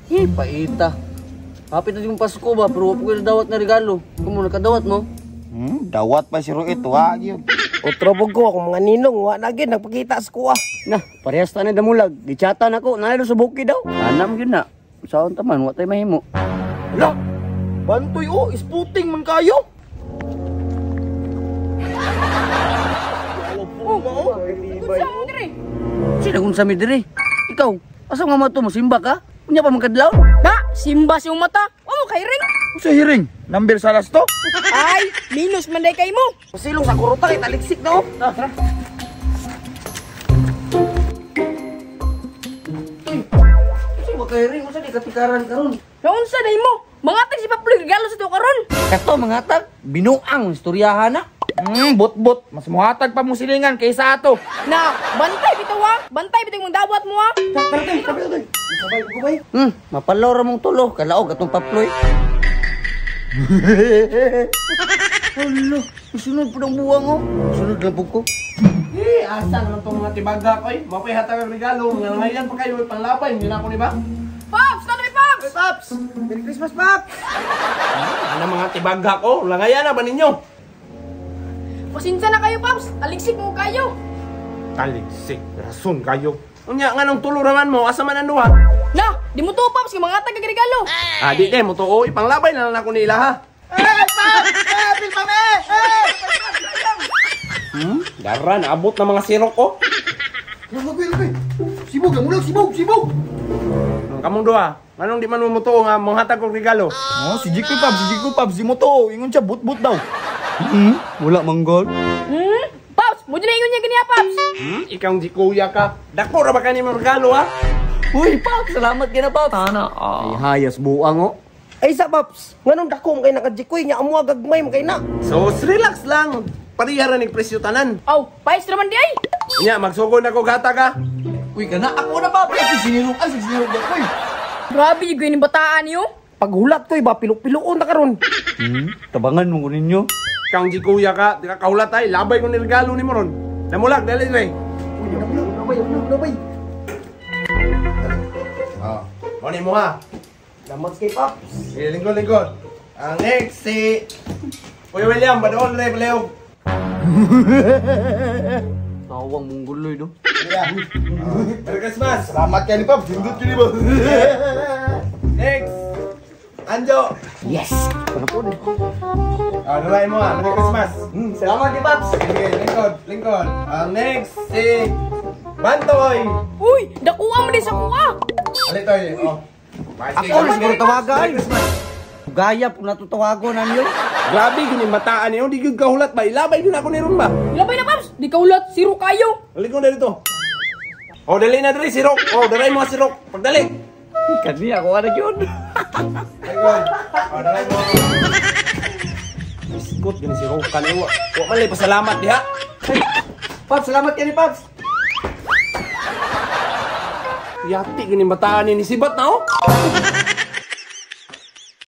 Eh, paita. Hapit na yung Pasko ba, pero wala ko dawat na regalo. Kamo nakadawat mo? Dawat pa si Ruit, wa gyud. Otro ko akong mga ninong, wa na gyud nagpakita sa kuha. Na, parehas ta na damulag. Gichatan ako, naa sa bukid daw. Anam gyud na. Saon ta man, wa tay mahimo. Hala. Bantoy oh, isputing man kayo. Sino kung sa mi diri? Ikaw, asa nga mo to mosimba ka? Unya pa man kadlaw? Na, simba si mata. Wa mo kay ring. Sa hiring, number sa to? Ay, minus man day kay mo. Silong sa kuruta kay taliksik na oh. Tara. Uy, usa ba kay ring? Usa di katikaran karon? Naunsa day mo? Mangatag si Paploy regalo sa tuwa karon. Kato mangatag, binuang istoryahan na. Bot-bot. Mas muhatag pa mo silingan kaysa ato. Na, bantay bitaw ha. Bantay bitaw mong dawat mo ha. Tara tay, tara tay. Sabay ko bay. Mapalaw ra mong tulo, kalaog atong Paploy. Hala, isunod po ng buwang oh. Sunod lang po ko. Eh, asa naman tong mga tibaga ko eh. Mapay hatag ang regalo, mga ngayon pa kayo panglabay, hindi na ako ni ba? Pops, kano Pops? Hey, Pops! Merry Christmas, Pops! Ano mga tibaga ko? Langayan na ba ninyo? Pasensya na kayo, Pops. Taligsik mo kayo. Taligsik? Rason kayo. Unya, nga nung tulo naman mo, asa man ang duha? Na, di mo to, Pops, yung mga tag regalo. Ah, di, di, mo to, oh, ipanglabay na lang ako nila, ha? Hey, Pops! Hey, pilpame! Hey! Dara, naabot na mga sirok, oh. Lugoy, lugoy. Sibog, ang ulag, sibog, sibog. Kamong duha, nganong di man mo mutuo nga manghatag og regalo? Oh, si Jikoy Pabs, si Jikoy Pabs, di mo to. Ingon siya, but-but daw. Wala manggol. Pops, mo na ingon niya ganiya, Pops. Ikaw ang Jikoya ka. Dako ra ba kani mo regalo, ha? Uy, Pops, salamat kina, Pops. Sana. Ay, hayas buang, oh. Ay sa Pops, nganong dako mo kay naka-Jikoy nya amo gagmay mo kay na. So, relax lang. Pareha ra ning presyo tanan. Aw, pais naman di ay. Nya, magsugod na ko gatag, ha? Uy, kana ako na, Pops. Ay, sinirog, ay, sinirog ako, eh. Grabe yung ganyan bataan niyo. Paghulat ko ba pilok-piloon na karon. Tabangan mo ko ninyo. Ikaw ang Jikoya ka, di ka kahulat ay. Labay ko ni regalo ni mo ron. Namulag, dali, dali. Uy, nabay, nabay. Oh, mo ni mo ha. Salamat kay Pops. Sige, lingkod, lingkod. Ang next si Kuya William, badoon rin, palihog. Tawang mong guloy, do. Merry Christmas! Salamat kayo ni Pops, hindot yun ni Pops. Next! Anjo! Yes! Ano po din? Ah, nalay mo ha, Merry Christmas! Salamat kay Pops. Sige, lingkod, lingkod. Ang next si Bantoy! Uy, dakuha mo din sa kuha. Alitoy, oh. Ako na siguro tawagan. Gaya po natutawagon na niyo. Grabe yun yung bataan niyo, di yun kahulat ba? Ilabay yun ako ni Ron ba? Ilabay na, Pops. Di kaulat, zero kayo. Dali ko na dito. Oh, dali na dali, sirok. Oh, dalay mo sirok. Pagdali. Kani ako na yun. Lingkod. Oh, dalay mo. Biskot yun si Rock kaniwa. Wa man lay pasalamat diha. Hey, Pops, salamat kani Pops. Yati yun yung bataan ni Sibat na oh.